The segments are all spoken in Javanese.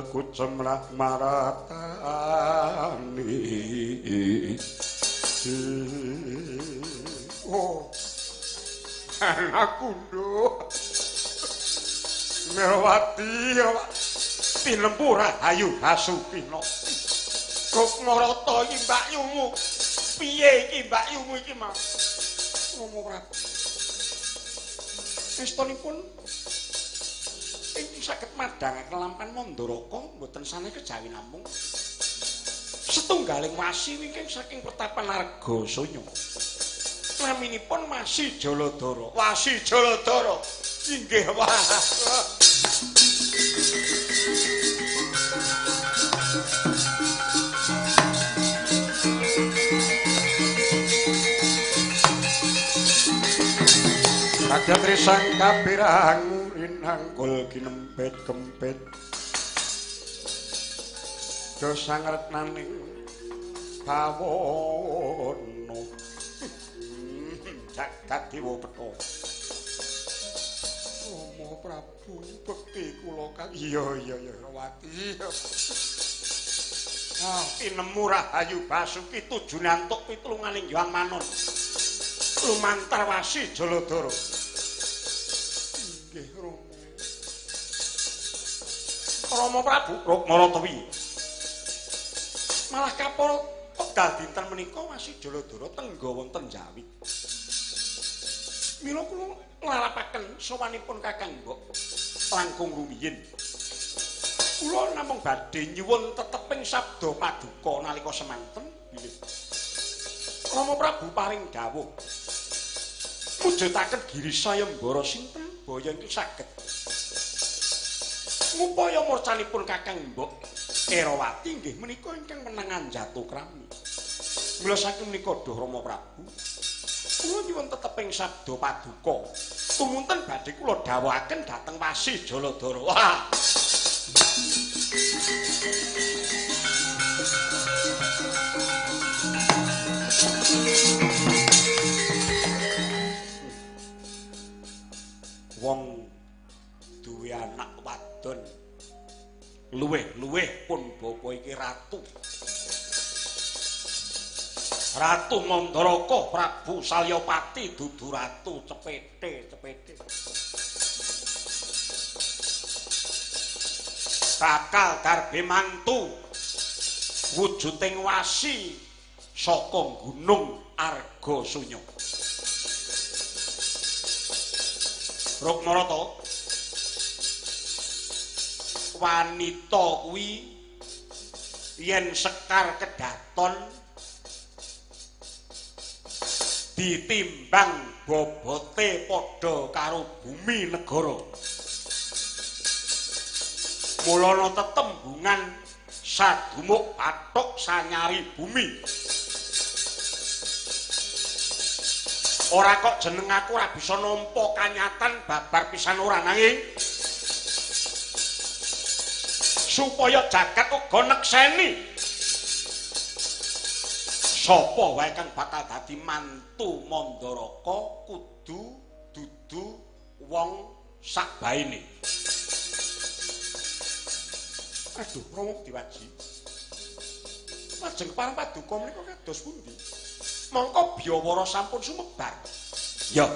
kucemlah maratani. Oh, anakku nduk Melawati tinempu rahayu Basukina. Rukmarata iki mbakyumu. Piye iki mbakyumu iki, Mas? Rama Prabu. Estunipun ingkang saged madhangaken lampan Mandaraka mboten sanes kejawi namung setunggaling wasi wingking saking pertapan Argasunya. Naminipun Wasi Jaladara. Wasi Jaladara. Inggih wah. Kadang risang kapirang rinangkul kinempet kempet dosa ngretnaning bawono jagat dewa petha. Rama Prabu bekti kula kang iya iya iya Rawati. Ah tinemu Rahayu Basuki tujune antuk pitulunganing Hyang Manun lumantar Wasi Jaladara. Inggih Rama. Rama Prabu Rukmarata piye? Malah kapal wekdal dinten menika Wasi Jaladara tengga wonten Jawi. Mila kula nglarapaken sowanipun Kakang Mbok langkung rumiyin. Kula namung badhe nyuwun teteping sabda paduka nalika semanten bilih Rama Prabu paring dawuh mujudaken giri sayembara sinten baya ingkang saged ngupaya murcanipun Kakang Mbok Erawati inggih menika ingkang menang anjatukrami. Mila saking menika duh Rama Prabu kula nyuwun teteping sabda paduka tumunten badhe kula dawuhaken dhateng Wasi Jaladara. Wah. Wong duwe anak wadon luweh-luweh pun bapa iki ratu. Ratu Mandaraka Prabu Salyapati dudu ratu cepete-cepete. Bakal darbe mantu wujuding wasi saka gunung Argasunya. Rukmarata wanita kuwi yen sekar kedaton ditimbang bobote padha karo bumi negara. Mulana tetembungan sadumuk bathuk sanyari bumi. Ora kok jeneng aku ora bisa nampa kanyatan babar pisan ora, nanging supaya jagat uga nekseni sapa wae kang bakal dadi mantu Mandaraka kudu dudu wong sakbaene. Aduh, Rama diwaji. Lajeng parang paduka menika kados pundi? Mongko biyawara sampun sumebar. Ya.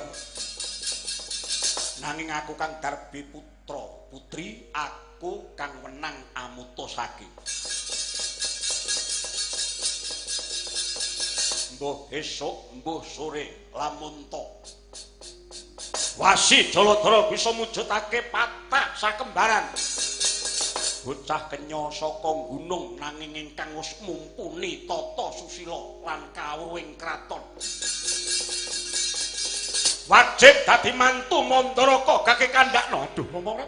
Nanging aku kang darbe putra, putri aku kang wenang amutusake. Mbuh esuk, mbuh sore lamun to Wasi Jaladara bisa mujudake patah sakembaran. Bocah kenya saka gunung nanging ingkang wis mumpuni tata susila lan kawruhing kraton. Wajib dadi mantu Mandaraka gake kandhakno. Aduh, ngomong ora.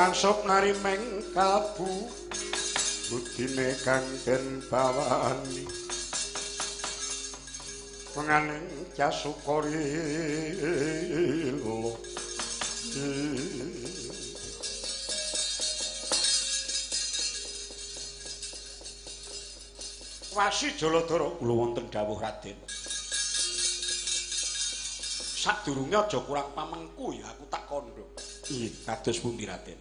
Langsung nari meng kalbu budine kang den bawani penganing jasukorilo. Wasi Jaladara kula wonten dawuh Raden. Sadurunge aja kurang pamengku ya aku tak kandha. Nggih, kados pundi Raden?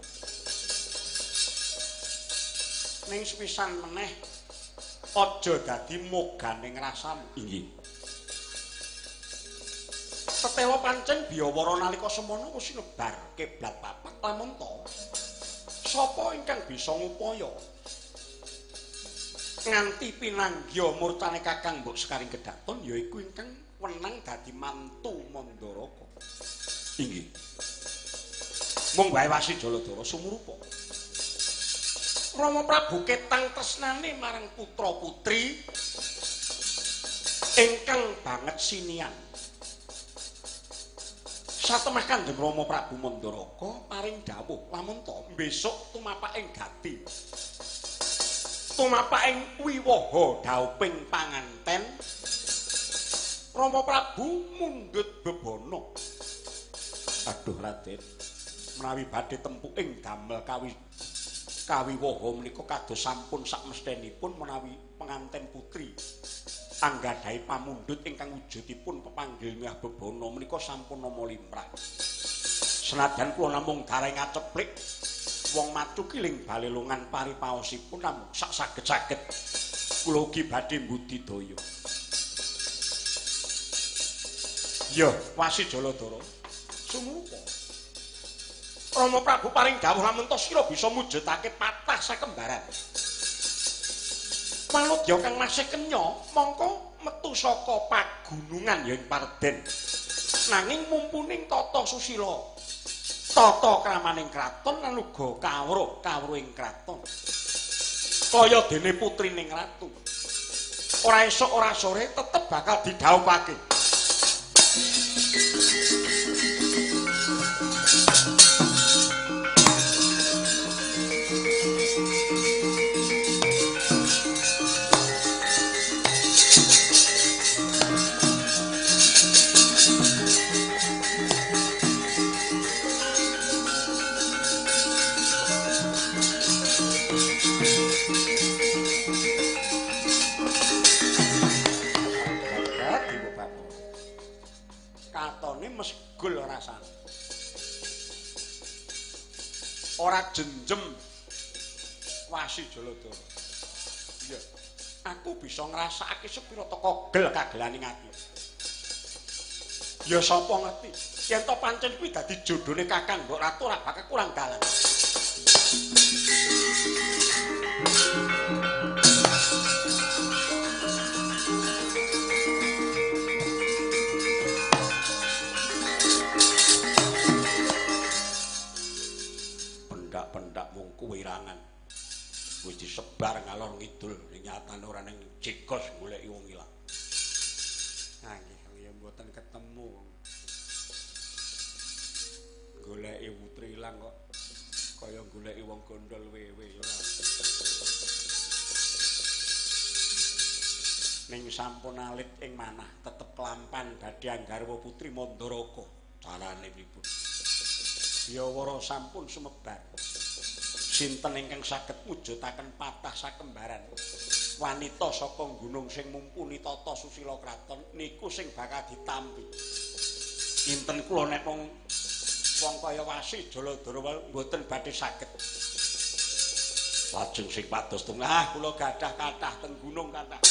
Ning sepisan meneh aja dadi moganing rasamu. Inggih. Tetewa pancen biyawara nalika semana wis nebar kiblat papat lamun ta sapa ingkang bisa ngupaya nganti pinanggya murtane Kakang Mbok Sekaring Kedaton yaiku ingkang wenang dadi mantu Mandaraka. Inggih. Mung wae Wasi Jaladara sumurupa. Rama Prabu ketang tresnane marang putra putri ingkang banget sinian. Satemah Kanjeng Rama Prabu Mandaraka paring dawuh lamun ta besok tumapaking gati. Tumapaking wiwaha dauping panganten Rama Prabu mundhut bebana. Aduh Raden, menawi badhe tempuking damel kawiwaha menika kados sampun sakmesthenipun menawi penganten putri anggadhahi pamundhut ingkang wujudipun pepanggil miah bebana menika sampun nama limrah. Senajan kula namung dareng ngaceplik wong matu kiling balelungan paripaosipun namung sak saged-saged kula ugi badhe mbudidaya. Ya, Wasi Jaladara sumurupa. Rama Prabu paring dawuh lamun ta sira bisa mujudake patah sakembaran. Manudya kang masih kenya mongko metu saka pagunungan ya ing Parden. Nanging mumpuning tata susila, tata kramaning kraton lan uga kawruh-kawruhing kraton. Kaya dene putrining ratu. Ora esuk ora sore tetep bakal didhawuhake. Katone mesgul rasane. Ora jenjem Wasi Jaladara. Iya, aku bisa ngrasakake sepira teko gel kagelaning ati. Ya sapa ngerti yen to pancen kuwi dadi jodhone Kakang Mbok Ratu ora bakal kurang dalan. Pendak-pendak mung kuwirangan wis disebar ngalor ngidul ning nyatane ora ning jegos goleki wong ilang. Ah nggih ya mboten ketemu. Goleki putri ilang kok kaya goleki wong gondol wewe ora. Ning sampun alit ing manah tetep kelampan badhe anggarwa putri Mandaraka. Carane pripun? Biyawara sampun sumebar. Sinten ingkang saged mujudaken patah sakembaran wanita saka gunung sing mumpuni tata susila kraton niku sing bakal ditampi. Kinten kula nek wong kaya Wasi Jaladara mboten badhe saged. Lajeng sing pados tengah kula gadah kathah teng gunung kathah.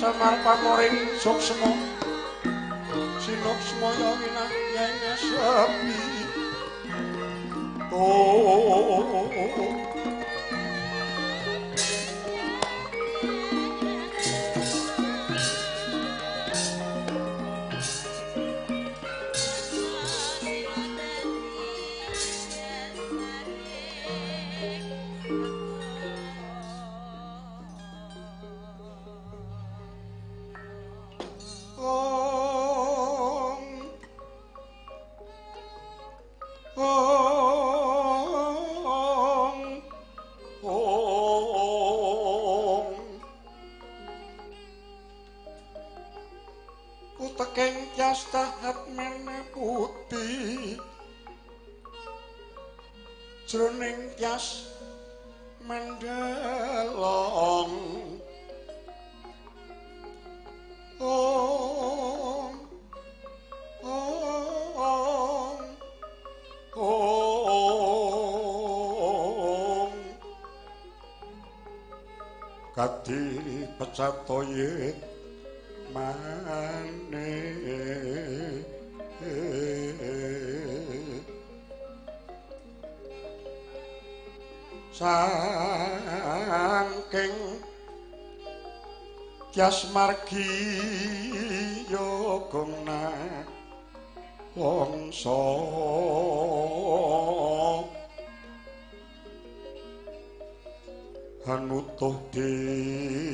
Semar pamoring suksma sinuksmaya winayeng sepi. Jroning tyas mendelong ong ong ong kadi pecatoyit mane saking tyas margi yogna wangsa hanutuh diri.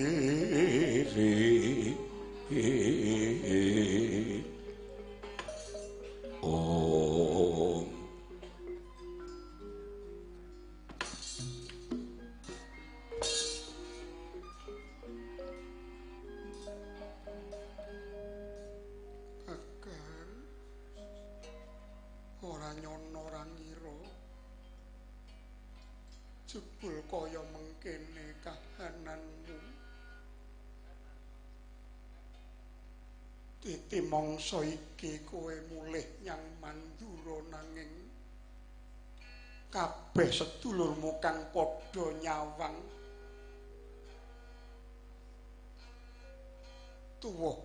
Om. Jebul kaya mengkene kahananmu. Titi mangsa iki kowe mulih nyang Mandura nanging kabeh sedulurmu kang padha nyawang tuwuh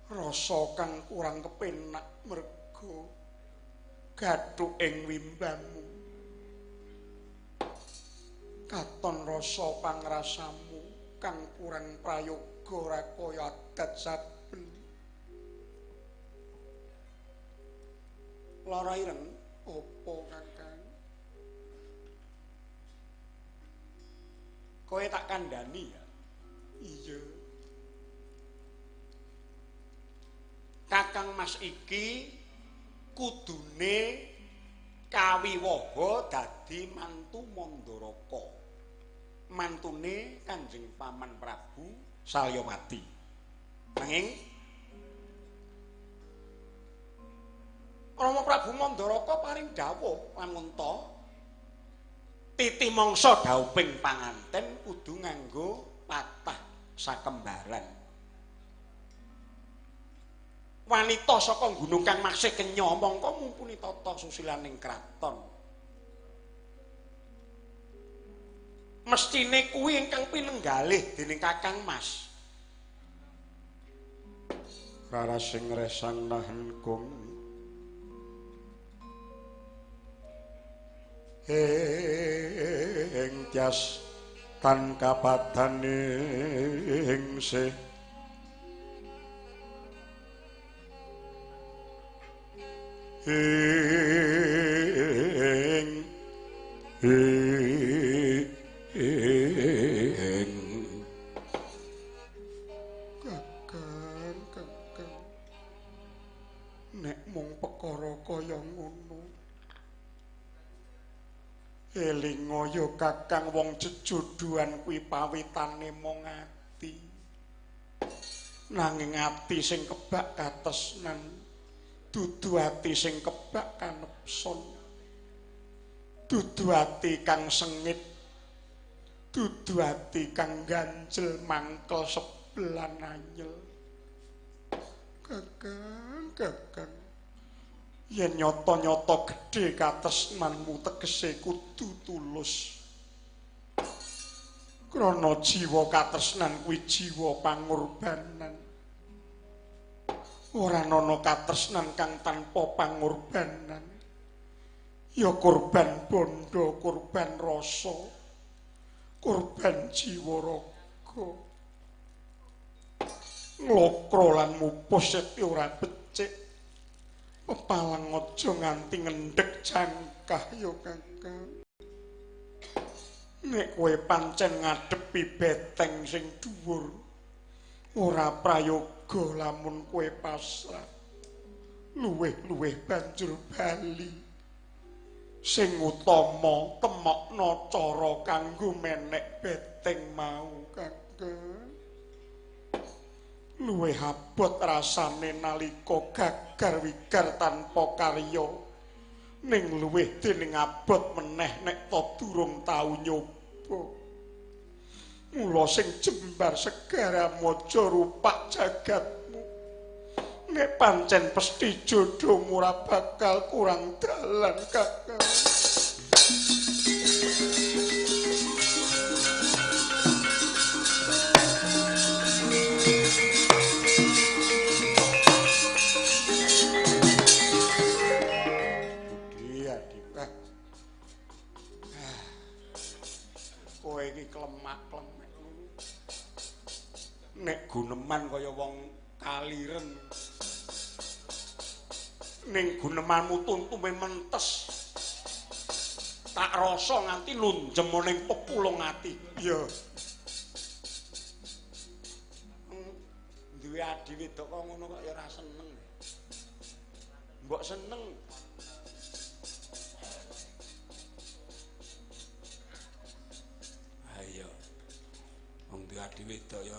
rasa kang kurang kepenak merga gathuk ing wimbamu. Katon rasa pangrasamu kang kurang prayoga ora kaya adat saben. Lara ireng apa Kakang? Kowe tak kandhani ya? Iya. Kakang Mas iki kudune kawiwaha dadi mantu Mandaraka. Mantune Kanjeng Paman Prabu Salyawati. Nanging Rama Prabu Mandaraka paring dawuh lamun ta titih mangsa dauping panganten kudu nganggo patah sakembaran. Wanita saka gunung kang masih kenya mongko mumpuni tata susilaning kraton. Mestine kuwi ingkang pinenggalih dening Kakang Mas. Rara sing resang nahen kung ing tyas tan kapadane ing sih ing ing Kakang, Kakang, nek mung perkara kaya ngono elinga ya Kakang, wong jejodohan kuwi pawitane mung ati, nanging ati sing kebak katresnan dudu ati sing kebak kanepson, dudu ati kang sengit, dudu ati kang ganjel mangkel sebelan anyel. Kakang, Kakang, yen nyata-nyata gedhe katresnanmu tegese kudu tulus. Krana jiwa katresnan kuwi jiwa pangorbanan. Ora ana katresnan kang tanpa pangorbanan. Ya korban bondo, korban rasa, korban jiwa raga. Nglokro lan mupus seti ora becik. Pepalang aja nganti ngendhek jangkah ya Kakang. Nek kowe pancen ngadepi beteng sing dhuwur, ora prayoga lamun kowe pasrah. Luwih-luwih banjur bali. Sing utama temokno cara kanggo menek beteng mau, Kakang. Luwih abot rasane nalika gagar wigar tanpa karya. Ning luwih dening abot meneh nek ta durung tau nyoba. Mula sing jembar segara maja rupak jagatmu. Nek pancen pesthi jodhomu ora bakal kurang dalan, Kakang. Kowe iki klemak-klemek. Nek guneman kaya wong kaliren. Ning gunemanmu tuntume mentes. Tak rasa nganti lunjem ning pepulung ati. Ya. Duwe adi wedok kok ngono kok ya ora seneng. Mbok seneng. Ayo. Wong duwe adi wedok ya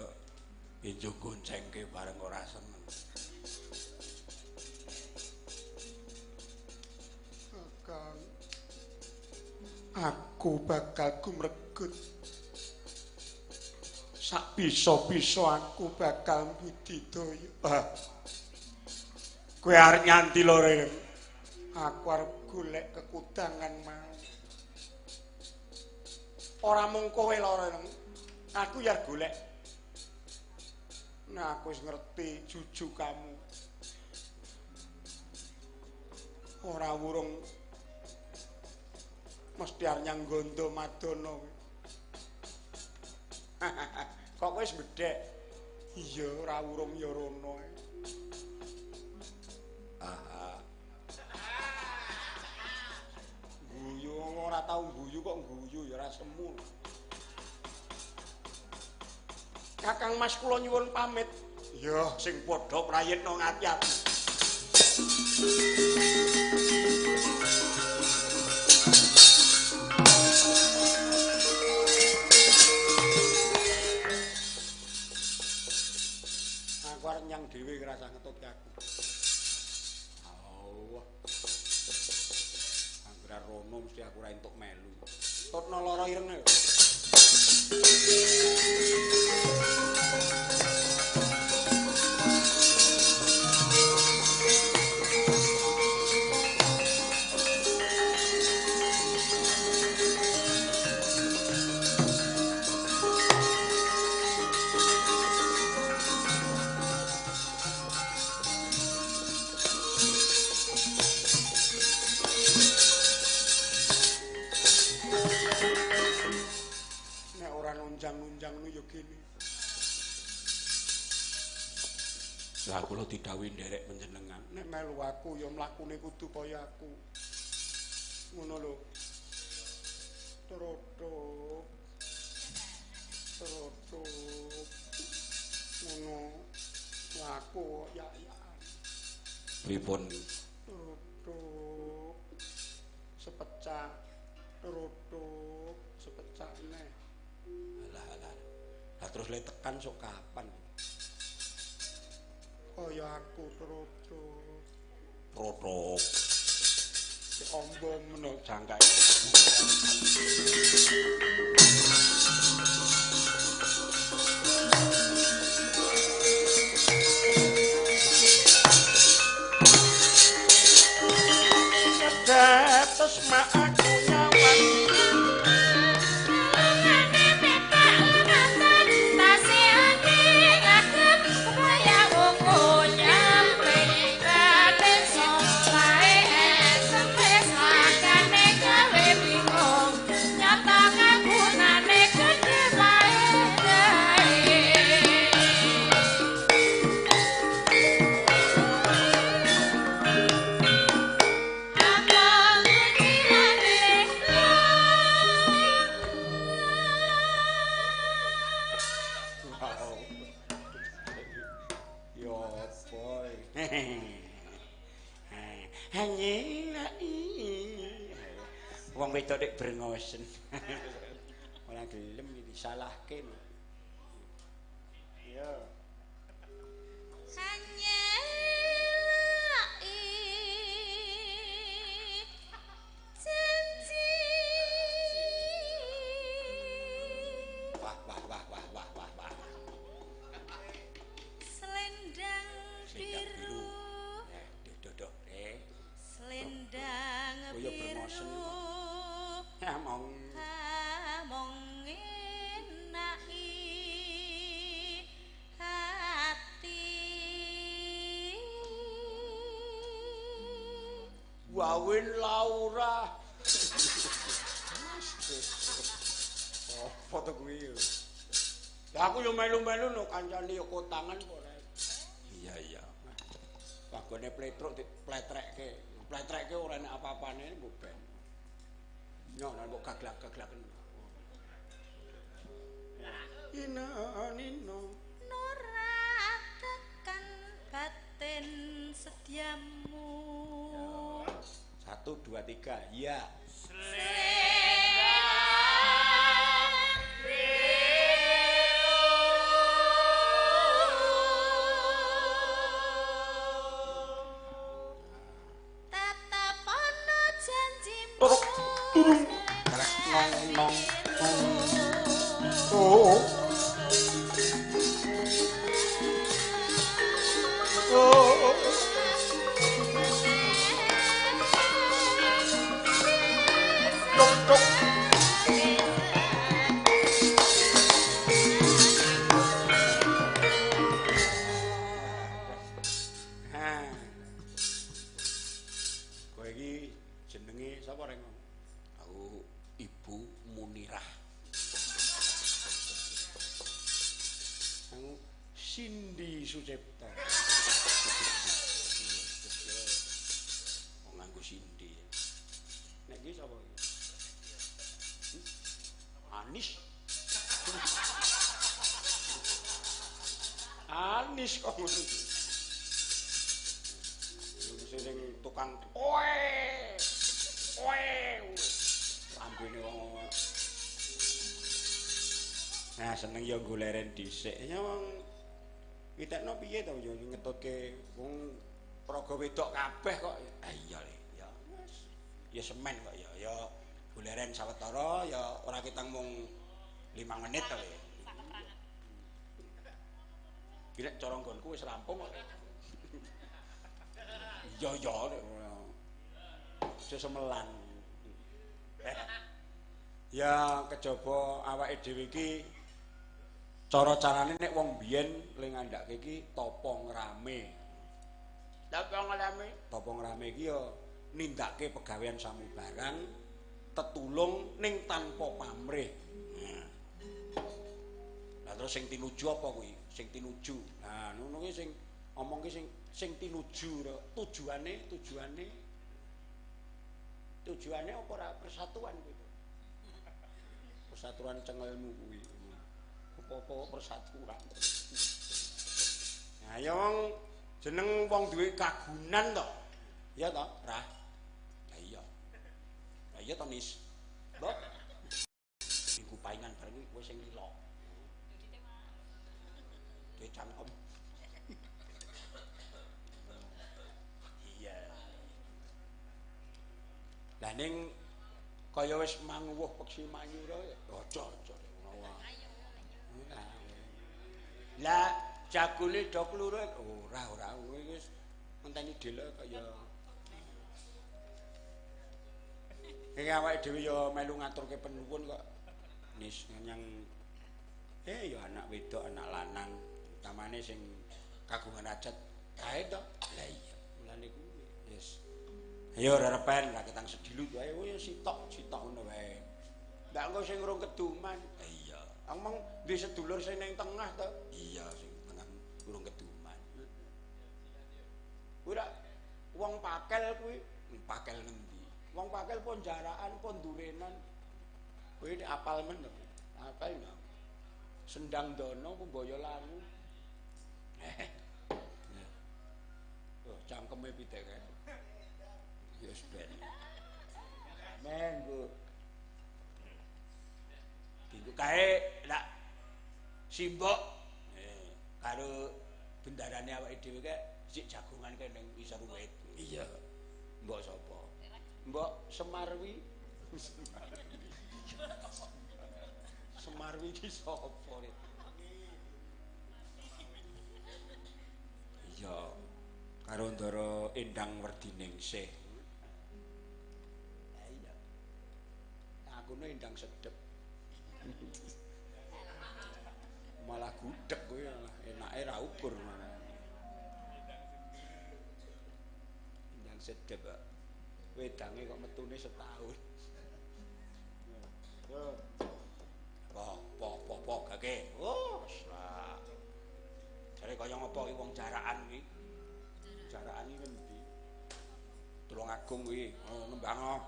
enjo goncengke bareng ora seneng. Kakang, aku bakal gumregut. Sak bisa-bisa aku bakal budidaya. Kowe arep nyanti lho, Reng. Aku arep golek kekudangan mau. Ora mung kowe lho, Reng. Aku ya golek. Nah, aku wis ngerti juju kamu. Ora wurung mesti arep nyang Gondo Madono. Kok kowe wis bedhek? Iya, ora wurung ya rono. Aha. Guyu ora tau guyu kok guyu ya ora semu. Kakang Mas kula nyuwun pamit. Ya, sing padha prayitna ngati-ati. Aku arep nyang dhewe ngrasa ngetutke aku. Allah. Anggere rono mesti aku ora entuk melu. Tutno lara ireng lho. Lah kula didhawuhi nderek panjenengan, nek melu aku ya mlakune kudu kaya aku. Ngono lho. Trotok. Trotok. Ngono. Mlaku ya-yaan. Pripun? Trotok. Sepecah. Trotok, sepecah neh. Alah alah. Lah terus le tekan sok kapan? Kaya aku trotok. Trotok. Si ombo meno jangkake. Sedep mak aku nyawang. Mane petak Apa? Hanyelaki. Wong wedok nek brengosen. Ora gelem iki disalahke. Iya. Hanyelaki janji. Wah wah wah wah wah wah wah. Selendang biru. Duh duh duh. Selendang biru. Among among enaki hati. Wawin Laura. Apa to kuwi? Lah aku yo melu-melu no kancane yo kotangan kok ora. Iya iya. Wagone pletruk dipletrekke. Pletrekke ora enek apa-apane mbok ben. Nyok nang mbok gaglak-gaglaken. Ina nino nora tekan batin setiamu. 1 2 3. Iya. Tetep ana janjimu. Nong nong. Oh. Oh. Tok tok. Ha. Kowe iki jenenge sapa reng? Aku Ibu Munirah. Aku Cindy Sucipto. Wong nganggo Cindy. Nek iki sapa iki? Anis. Anis kok ngono. Sing tukang oe. Oe. Lambene wong. Nah, seneng ya goleren dhisik. Ya wong witekno piye to yo ngetutke wong praga wedok kabeh kok. Ah iya le, ya wis. Ya semen kok ya. Ya goleren sawetara ya ora ketang mung 5 menit to le. Iki nek cara nggonku wis rampung kok. Iya iya nek aja semelan. Ya kejaba awake dhewe iki cara-carane nek wong biyen le ngandhake iki tapa ngrame. Tapa ngrame? Tapa ngrame iki ya nindakake pegawean samubarang tetulung ning tanpa pamrih. Lah terus sing tinuju apa kuwi? Sing tinuju. Nah, ngono kuwi sing omongke sing tinuju tujuane tujuane apa ora persatuan kuwi. Persatuan cengelmu kuwi. Apa-apa persatuan. Nah, ya wong jeneng wong duwe kagunan to. Iya to, Rah? Lah iya. Lah iya to, Nis. Mbok. Iku paingan bareng kuwi kowe sing lila. Duwe cangkem. Iya. Lah ning kaya wis manguwuh peksi manyura ya aja-aja ngono wae. Lah jagone do kluruk ora ora wis ngenteni dhelok kaya iki awake dhewe ya melu ngaturke penuwun kok. Nis nyang ya anak wedok anak lanang utamane sing kagungan hajat kae to. Lah iya mulane kuwi wis. Ayo rerepen ra ketang sedilut wae ya sitok-sitok ngono wae. Ndak engko sing urung keduman. Lah iya. Aku mong duwe sedulur sing ning tengah to. Iya sing tengah urung keduman. Kuwi rak wong pakel kuwi, pakel ngendi? Wong pakel pon jaraan, pon durenan. Kuwi apal men to. Apal no. Sendang Dono ku Boyolangu. Cangkeme pitik kae. Ya wis ben. Menggo. Dinggo kae lak simbok karo bendarane awake dhewe kae sik jagongan kae ning isor wit. Iya. Mbok sapa? Mbok Semarwi. Semarwi iki sapa? Iya. Karo Ndara Endang Werdiningsih. Ha iya. Akune Endang sedep. Malah gudeg kowe enake ra ukur malah. Endang sedep kok. Wedange kok metune setahun. Yo. Po gage. Oh, wis lah. Jare kaya ngopo iki wong jarakan iki? Jarakan iki ngendi? Tulungagung kuwi, nembang.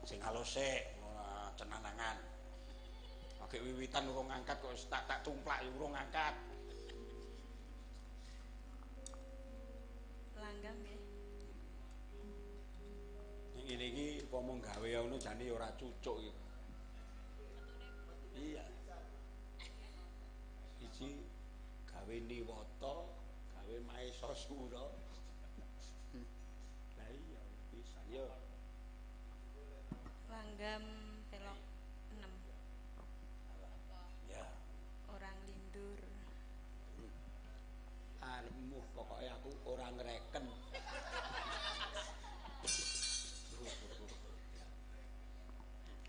Sing halus sik, ora cenanangan. Lagi wiwitan urung ngangkat kok wis tak tumplak ya urung ngangkat. Langgam nggih. Ning ngene iki upama gawe ngono jane ya ora cucuk iki. Iya. Siji gawe Niwata, gawe Maesasura. Lah iya pisan ya. Langgam pelok 6. Ya. Orang lindur. Arepmu pokoke aku ora ngreken.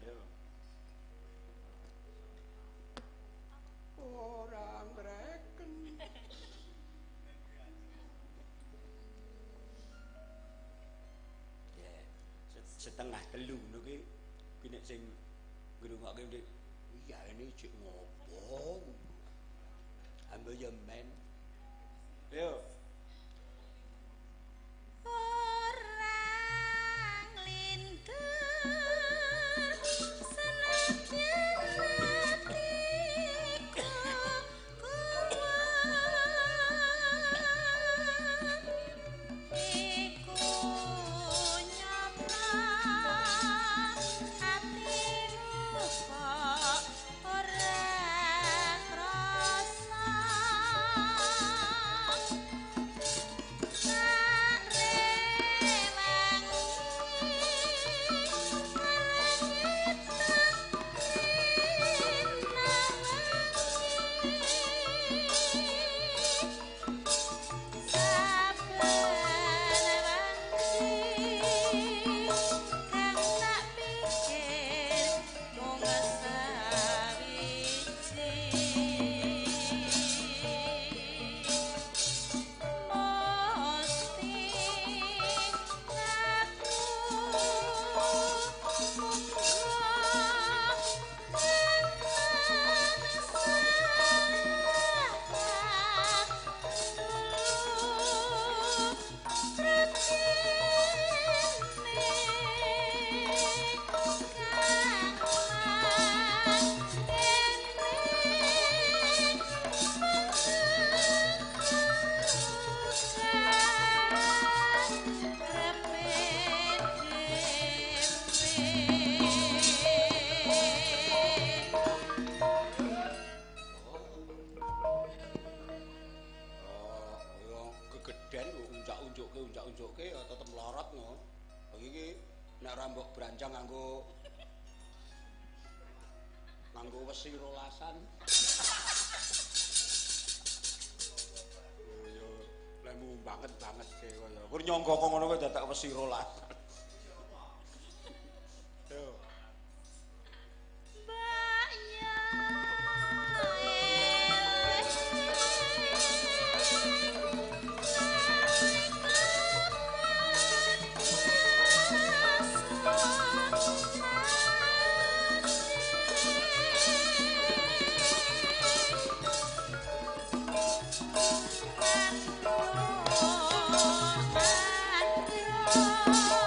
Yo. Ora ngreken. Ya, setengah telu ngono ki ki nek sing ngrungokke ndek iya ini cek ngopo. Ambil ya men. Yo. Orang lindur senadyan atiku kuat iku nyata atimu kok ora krasa. Unjuk-unjukke ya tetep mlorot ngono. Iki nek ora mbok branjang nganggo wesi rolasan. Oh ya, lemu banget-banget ke kaya. Kur nyangga kok ngono kok dadak wesi rolasan. Yo. Oh,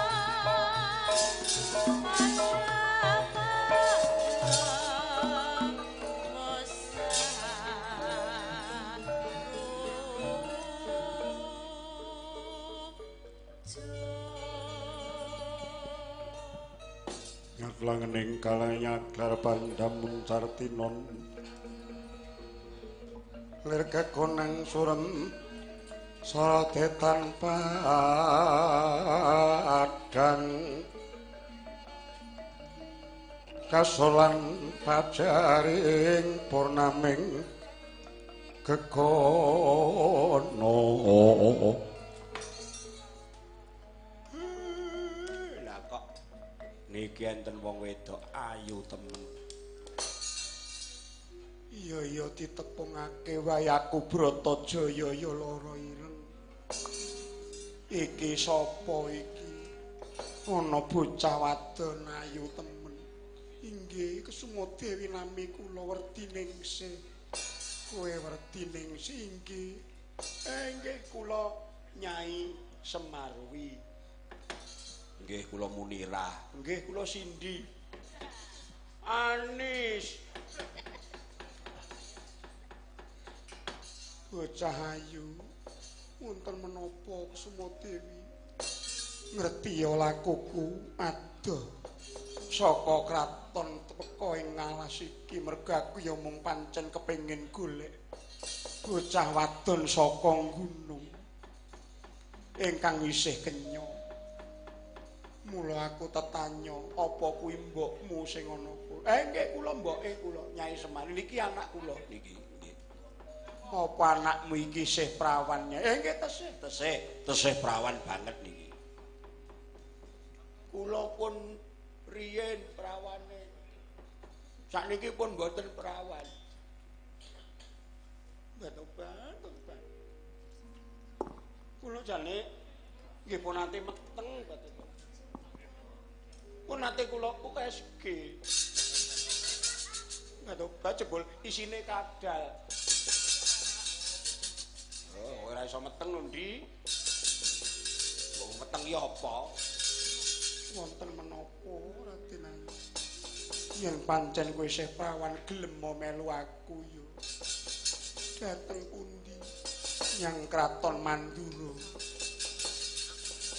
Ngaklangening kalanyaklar pandam muncartinon lir kekonang surem sorote tanpa adang kasolan pajaring purnaming gegono. Lah kok niki enten wong wedok ayu temen. Iya iya ditepungake wae aku Bratajaya ya lara ireng. Iki sapa iki? Ana bocah wadon ayu temen. Inggih Kesuma Dewi nami kula Werdiningsih. Kowe Werdiningsih inggih. Inggih kula Nyai Semarwi. Nggih kula Munirah. Nggih kula Sindi. Anis. Bocah ayu, wonten menapa Kesuma Dewi? Ngerti ya lakuku adoh saka kraton teka ing alas iki merga aku ya mung pancen kepengin golek bocah wadon saka gunung ingkang isih kenya. Mula aku tetanya, apa kuwi mbokmu sing ana kuwi? Nggih kula mboke kula Nyai Semar. Niki anak kula niki. Apa anakmu iki isih prawan? Nggih tesih, tesih, tesih prawan banget niki. Kula pun riyen prawane. Sakniki pun mboten prawan. Tobat, tobat. Kula jane nggih pun nate meteng batin. Pun nate kula USG. Tobat jebul isine kadal. Oh, ora iso meteng lho, Ndi. Wong meteng ya apa? Wonten menapa Raden Ayu? Yen pancen kowe isih prawan gelem melu aku ya. Dateng pundi? Nyang kraton Mandura.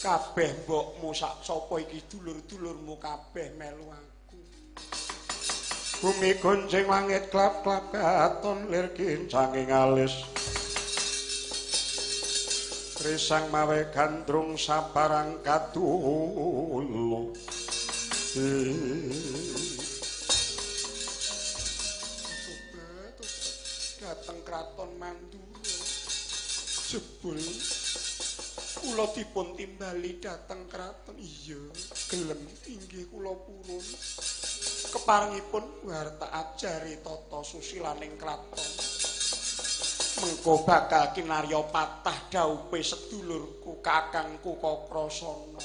Kabeh mbokmu sak sapa iki dulur-dulurmu kabeh melu aku. Bumi gonjing langit klap-klap katon lir kincanging alis. Risang mawe gandrung sabarang katulo. Dateng kraton Mandura. Jebul kula dipun timbali dateng kraton. Iya, gelem inggih kula purun. Keparengipun warta ajari tata susilaning kraton. Mengko bakal kinarya patah daupe sedulurku kakangku Kakrasana.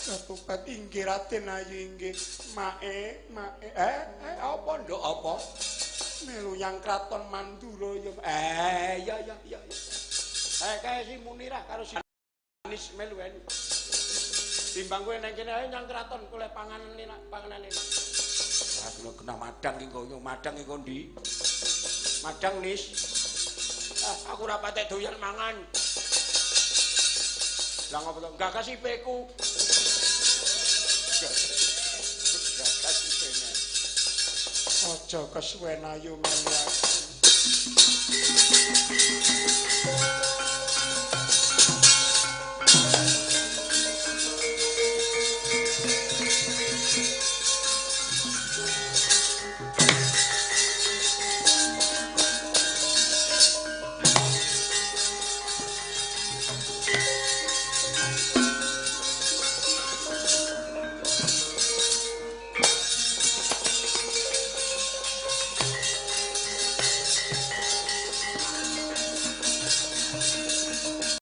Katobat inggih Raden Ayu inggih. Mae, mae. Apa nduk apa? Melu yang kraton Mandura ya. Ya ya ya. Kae si Munirah karo si Anis melu ae. Timbang kowe nang kene ae nyang kraton golek panganan enak, panganan enak. Ah kula kena madang iki kok, madang iki ndi? Madang nis. Ah, aku ora patek doyan mangan. Lah ngopo to? Gagas IP-ku. Gagas IP-ne. Aja kesuwen ayo melu